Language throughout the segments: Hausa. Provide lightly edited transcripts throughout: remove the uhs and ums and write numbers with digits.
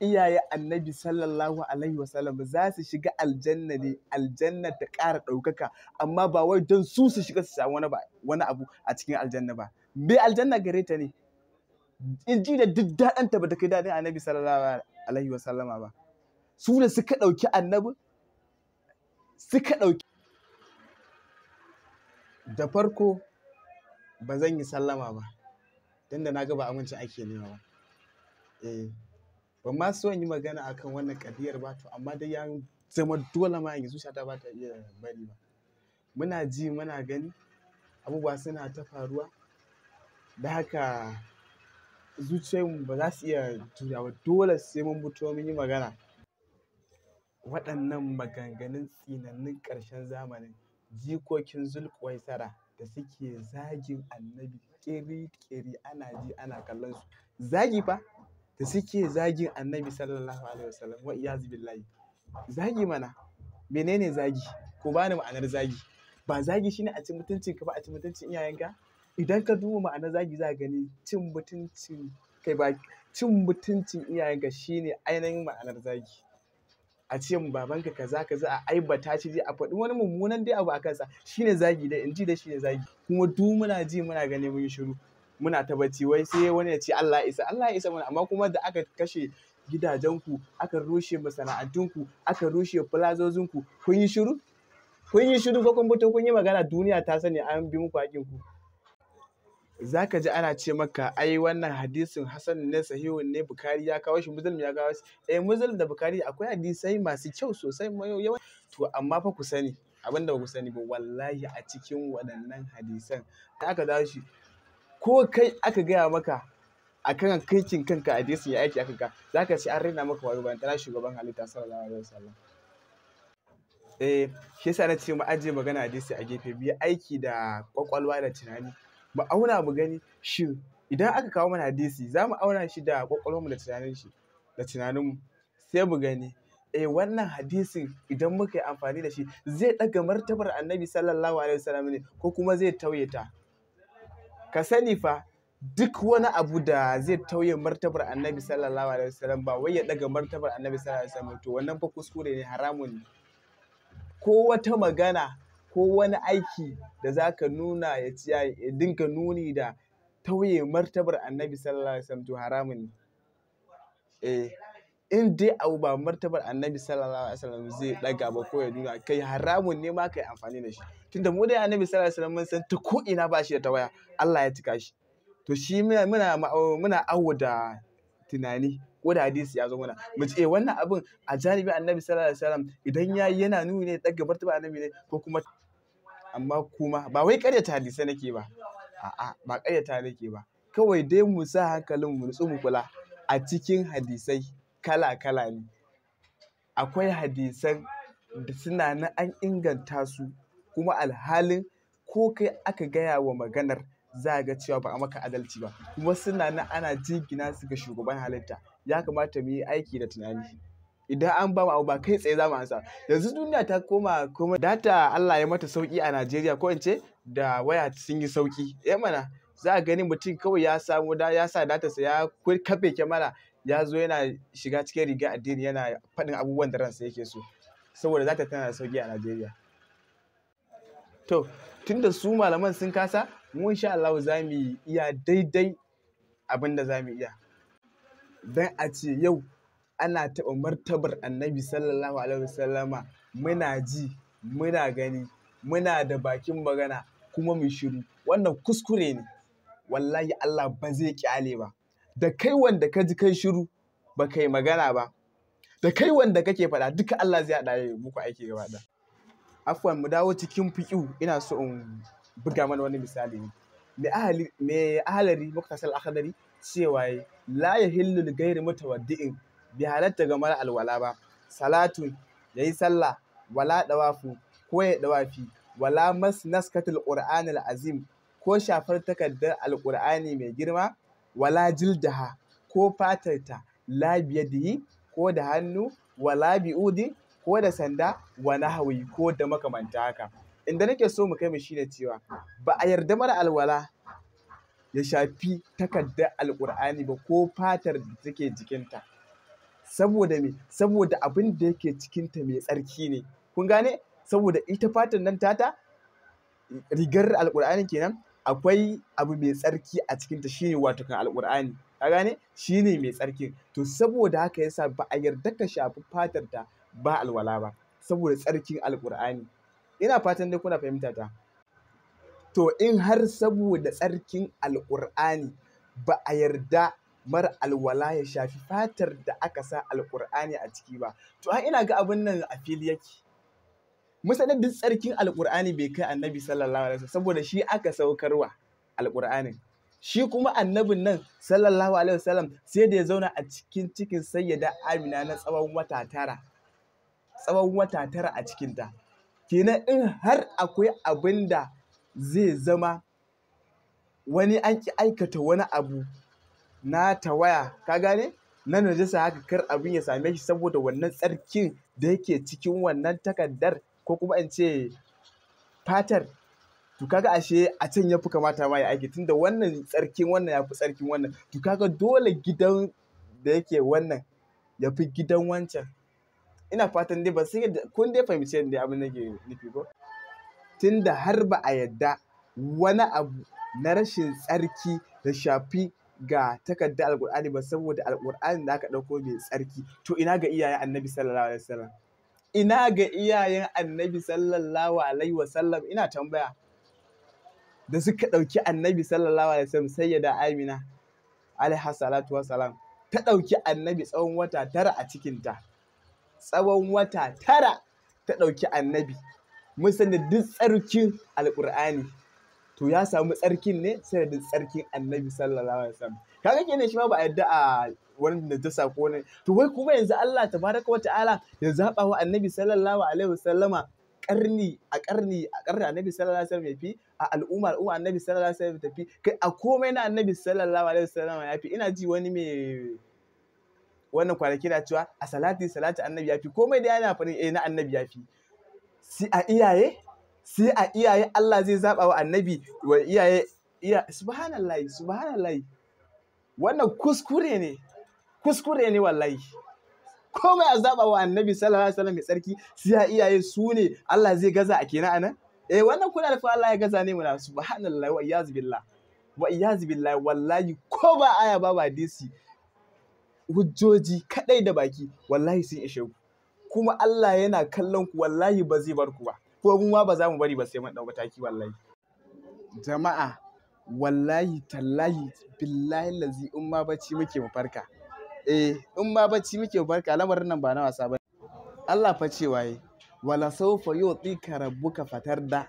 Iyaye Annabi sallallahu alaihi wasallam za su shiga aljanna ne, aljanna ta ƙara ɗaukaka, amma ba wai don su su shiga su samu wani abu a cikin aljanna ba. Me aljanna gare ta ne? In ji da duk daɗinta ba ta kai daɗin Annabi sallallahu alaihi wasallama ba. Su da suka ɗauki Annabi, suka ɗauki. Da farko ba zan yi sallama ba, don da na ga ba aminci ake nema ba. Ban ma so in yi magana akan wannan ƙadiyar ba, to amma dai ya zama dole ma in yi, zuciyata ba ta iya bari ba. Muna ji muna gani abubuwa suna ta faruwa, da haka zuciyoyinmu ba za su iya jurewa ba, dole sai mun fito mun yi magana. Waɗannan maganganun tsinannun ƙarshen zamanin jikokin Zulkuwaisara da suke zagin Annabi ƙiri-ƙiri, ana ji ana kallon su. Zagi fa da suke zagin Annabi sallallahu alaihi wasallam, wa iyazu billahi. Zagi mana, menene zagi? Ko bani ma'anar zagi? Ba zagi shine a ci mutuncin ka ba, a ci mutuncin iyayenka? Idan ka duba ma'anar zagi za ka gani cin mutuncin kai ba, cin mutuncin iyayenka shine ainihin ma'anar zagi. A ce babanka kaza kaza, a aibata shi dai, a faɗi wani mummunan dai abu a kansa, shine zagi dai, in ji dai shine zagi. Kuma duk muna ji muna gani mun yi shiru, muna ta bacci, wai sai wani ya ce Allah ya isa, Allah ya isa mana. Amma kuma da aka kashe gidajenku, aka rushe masana'antunku, aka rushe plazozinku, kun yi shiru? Kun yi shiru ko kun fito kun yi magana, duniya ta sani an bi muku haƙƙinku. Za ka ji ana ce maka ai wannan hadisin hasan ne, sahihun ne, Bukhari ya kawo shi, Muslim ya kawo shi. Muslim da Bukhari akwai hadisai masu kyau sosai, yawa. To amma fa ku sani, abin da ba ku sani ba, wallahi a cikin waɗannan hadisan da aka dawo shi, ko kai aka gaya maka akan kaikin kanka hadisin ya aiki akan ka, za ka ce an raina maka wayo, ba tana shugaban halitta sallallahu alaihi wasallam. Shi yasa na ce mu ajiye magana hadisi a gefe, mu yi aiki da ƙwaƙwalwa da tunani. Mu auna mu gani shin idan aka kawo mana hadisi za mu auna shi da ƙwaƙwalwarmu da tunanin shi, da tunaninmu, sai mu gani wannan hadisin idan muka yi amfani da shi zai ɗaga martabar Annabi sallallahu alaihi wasallam ne ko kuma zai tauye ta. Ka sani fa duk wani abu da zai tauye martabar Annabi sallallahu alaihi wasallam ba wai ya ɗaga martabar Annabi sallallahu alaihi wasallam, to wannan fa kuskure ne, haramun ne. Ko wata magana ko wani aiki da za ka nuna ya ci, ya dinga nuni da tauye martabar Annabi sallallahu alaihi wasallam, to haramun ne. In dai abu ba martabar Annabi sallallahu alaihi wasallam zai ɗaga ba ko ya nuna, kai haramun ne ma kai amfani da shi. Tunda mu dai Annabi sallallahu alaihi wasallam mun san ta ko ina ba shi da tawaya, Allah ya cika shi. To shi muna awo da tunani ko da hadisi ya zo mana, mu ce wannan abin a janibin Annabi sallallahu alaihi wasallam idan yayi yana nuni ne ɗaga martabar Annabi ne ko kuma. Amma kuma ba wai ƙaryata hadisai nake ba, a'a ba ƙaryata nake ba, kawai dai mu sa hankalin mu nutsu mu kula. A cikin hadisai kala kala ne, akwai hadisan da suna nan an inganta su, kuma alhalin ko kai aka gaya wa maganar za ga cewa ba a maka adalci ba, kuma suna nan ana jingina su ga shugaban halitta. Ya kamata mu yi aiki da tunani. Idan an ba mu abu ba kai tsaye za mu ansa. Yanzu duniya ta koma kuma data Allah ya mata sauƙi a Najeriya, ko in ce da waya sun yi sauƙi. Mana za a gani mutum kawai ya samu da ya sa data sa ya kafe kyamara, ya zo yana shiga cikin riga addini yana faɗin abubuwan da ransa yake so, saboda data tana da sauƙi a Najeriya. To tunda su malaman sun kasa, mu insha Allah za mu iya daidai abin da za mu iya. Dan a ce yau ana taɓa martabar Annabi sallallahu alaihi wasallama, muna ji muna gani muna da bakin magana kuma mu shiru, wannan kuskure ne. Wallahi Allah ba zai ƙyale ba. Da kai wanda ka ji kai shiru ba kai magana ba, da kai wanda kake faɗa, duka Allah zai haɗa muku aiki gaba ɗaya. Afwan, mu dawo cikin fiƙihu, ina so in buga mana wani misali ne. Me ahalari Muktasar Akhdari cewa la yahillu li ghairi mutawaddi'in, bi halatta ga mara alwala ba, salatun yayi sallah, wala dawafu ko ya dawafi, wala mas naskatul qur'anil azim ko shafar takardar alqur'ani mai girma, wala jildaha ko fatarta, la biyadihi ko da hannu, wala bi'udi ko da sanda, wa nahwi ko da makamanta haka. Inda nake so mu kai mu shine cewa ba a yarda mara alwala ya shafi takardar alqur'ani ba ko fatar da take jikinta, Saboda me? Saboda abin da yake cikinta mai tsarki ne. Kun gane? Saboda ita fatan nan tata, rigar Alƙur'ani kenan, akwai abu mai tsarki a cikinta, shine wato kan Alƙur'ani. Ka gane? Shine mai tsarkin. To saboda haka yasa ba a yarda ka shafi fatar ta ba alwala ba, saboda tsarkin Alƙur'ani. Ina fatan dai kuna fahimta ta. To in har saboda tsarkin Alƙur'ani ba a yarda mara alwala ya shafi fatar da aka sa Alƙur'ani a ciki ba, to ai ina ga abin nan a fili yake. Musanin duk tsarkin Alƙur'ani bai kai Annabi sallallahu alaihi wasallam, saboda shi aka saukarwa Alƙur'anin. Shi kuma annabin nan sallallahu alaihi wasallam sai da ya zauna a cikin cikin Sayyida Amina na tsawon wata tara. Tsawon wata tara a cikinta. Kenan in har akwai abin da zai zama wani an ƙi aikata wani abu na tawaya, ka gane? Na najasa haka, kar abin ya same shi saboda wannan tsarkin da yake cikin wannan takardar, ko kuma in ce fatar. To kaga ashe a can yafi kamata ma ya aiki, tunda wannan tsarkin wannan yafi tsarkin wannan. To kaga dole gidan da yake wannan yafi gidan wancan. Ina fatan dai ba sai yadda kun dai fahimci yadda abin nake nufi ko? Tunda har ba a yadda wani abu na rashin tsarki da shafi ga takardar Alƙur'ani ba, saboda Alƙur'anin da aka ɗauko mai tsarki. To ina ga iyayen Annabi sallallahu alaihi wasallam? Ina ga iyayen Annabi sallallahu alaihi wasallam? Ina tambaya. Da suka ɗauki Annabi sallallahu alaihi wasallam, Sayyida Amina alaiha salatu wassalam, ta ɗauki Annabi tsawon wata tara a cikinta. Tsawon wata tara ta ɗauki Annabi. Mun sani duk tsarkin Alƙur'ani to ya samu tsarkin ne sanadin tsarkin Annabi sallallahu alaihi wasallam. Kaga kenan shi ma ba a yadda a wani najasa ko wani. To wai kuma yanzu Allah tabaraka wa ta'ala ya zaɓa wa Annabi sallallahu alaihi wasallama ƙarni a ƙarni a ƙarni Annabi sallallahu alaihi wasallam ya fi, a al'umma al'umma Annabi sallallahu alaihi wasallam tafi, kai a komai na Annabi sallallahu alaihi wasallama ya fi. Ina ji wani mai wannan kwanaki na cewa a salati salati Annabi ya fi, komai da yana faɗin na Annabi ya fi. Sai a iyaye, sai a iyaye Allah zai zaɓa wa Annabi wa iyaye iya. Subhanallahi, subhanallahi. Wannan kuskure ne, kuskure ne wallahi. Komai a zaɓa wa Annabi sallallahu alaihi wasallam mai tsarki, sai a iyaye su ne Allah zai gaza a kenan anan? Eh, wannan kuna da fa Allah ya gaza ne muna. Subhanallahi wa iyaz billah, wa iyaz billahi. Wallahi ko ba aya ba hadisi, hujjoji kadai da baki wallahi sun ishe ku. Kuma Allah yana kallon ku, wallahi ba zai bar ku ba. Ko mu ma ba za mu bari ba sai mun ɗau mataki wallahi. Jama'a wallahi tallahi billahi lazi in ma bacci muke mu farka. Eh, in ma bacci muke mu farka, lamarin nan ba na wasa ba. Allah fa cewa yi, wala sawfa yu'tika rabbuka fatarda.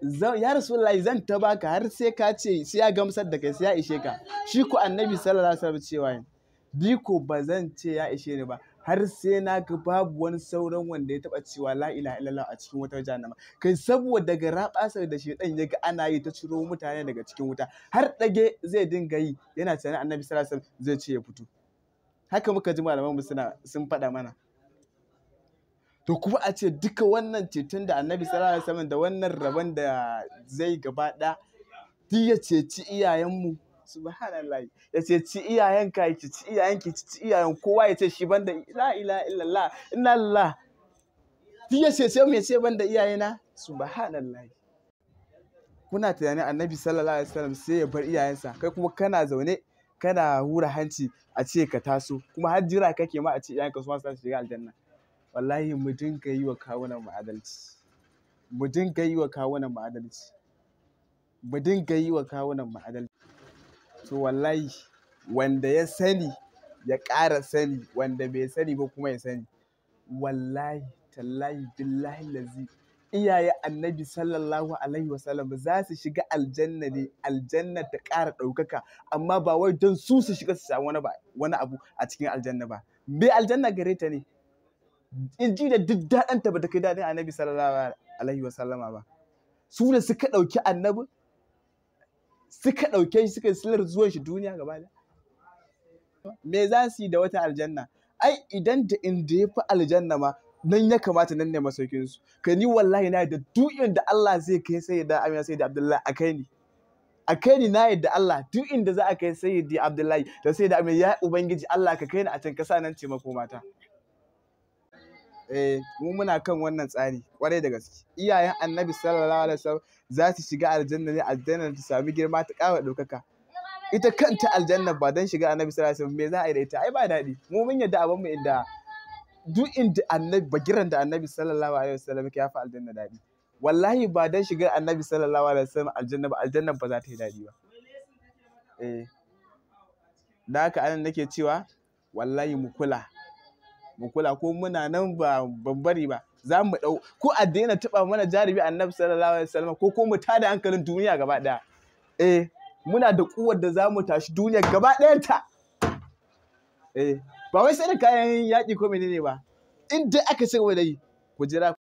Ya Rasulullahi zan ta baka har sai ka ce sai ya gamsar da kai, sai ya ishe ka. Shi ko Annabi sallallahu alaihi wasallam cewa yi, ni ko ba zan ce ya ishe ni ba har sai na ga babu wani sauran wanda ya taɓa cewa la ilaha illallah a cikin wutar jahannama. Kai saboda garabasar da shedan ya ga ana yi ta ciro mutane daga cikin wuta, har ɗage zai dinga yi yana tunanin Annabi sallallahu alaihi wasallam zai ce ya fito. Haka muka ji malaman mu sun faɗa mana. To kuma a ce duka wannan ceton da Annabi sallallahu alaihi wasallam da wannan rabon da zai gaba ɗaya, duk ya ceci iyayenmu. Subhanallahi. Ya ceci iyayenka, ya ceci iyayenki, ya ceci iyayen kowa, ya ce shi banda la ilaha illallah, inna lillah. Duk ya cece mu ya ce banda iyayena. Subhanallahi. Kuna tunanin Annabi sallallahu alaihi wasallam sai ya bar iyayensa, kai kuma kana zaune kana hura hanci a ce ka taso, kuma har jira kake ma a ce iyayenka su ma su shiga aljanna. Wallahi mu dinga yi wa kawunan mu adalci. Mu dinga yi wa kawunan mu adalci. Mu dinga yi wa kawunan mu adalci. To wallahi wanda ya sani ya ƙara sani, wanda bai sani ba kuma ya sani. Wallahi tallahi billahi lazi iyaye Annabi sallallahu alaihi wasallam za su shiga aljanna ne, aljanna ta ƙara ɗaukaka, amma ba wai don su su shiga su samu wani abu a cikin aljanna ba. Me aljanna gare ta ne? In ji da duk daɗinta ba ta kai daɗin Annabi sallallahu alaihi wasallama ba. Su da suka ɗauki Annabi, suka ɗauke shi, suka yi silar zuwan shi duniya gaba ɗaya. Me za su yi da wata aljanna? Ai idan da inda ya fi aljanna ma nan ya kamata, nan ne masaukin su. Kai ni wallahi na da duk inda Allah zai kai Sayyida Amina, Sayyida Abdullahi, a kai ni. A kai ni na yadda Allah, duk inda za a kai Sayyidi Abdullahi da Sayyidi Amina, ya Ubangiji Allah ka kai ni a can ka sa nan ce makomata. Eh, mu muna kan wannan tsari kwarai da gaske. Iyayen Annabi sallallahu alaihi wasallam za su shiga aljanna ne, aljanna ta sami girma ta ƙara ɗaukaka. Ita kanta aljanna ba don shiga Annabi sallallahu alaihi wasallam me za a yi da ita? Ai ba daɗi. Mu mun yadda abin mu inda duk inda Annabi bagiran da Annabi sallallahu alaihi wasallam ya fi aljanna daɗi. Wallahi ba don shigar Annabi sallallahu alaihi wasallam aljanna ba, aljanna ba za ta yi daɗi ba. Eh, da haka anan nake cewa wallahi mu kula, mu kula, ko muna nan ba ban bari ba, za mu ɗau ko a daina taɓa mana jarumi Annabi sallallahu alaihi wasallam, ko mu tada hankalin duniya gaba ɗaya. Eh, muna da kuwar da za mu tashi duniya gaba ɗayanta. Eh, ba wai sai da kayan yaƙi ko menene ba, in dai aka ci gaba da yi, ku jira.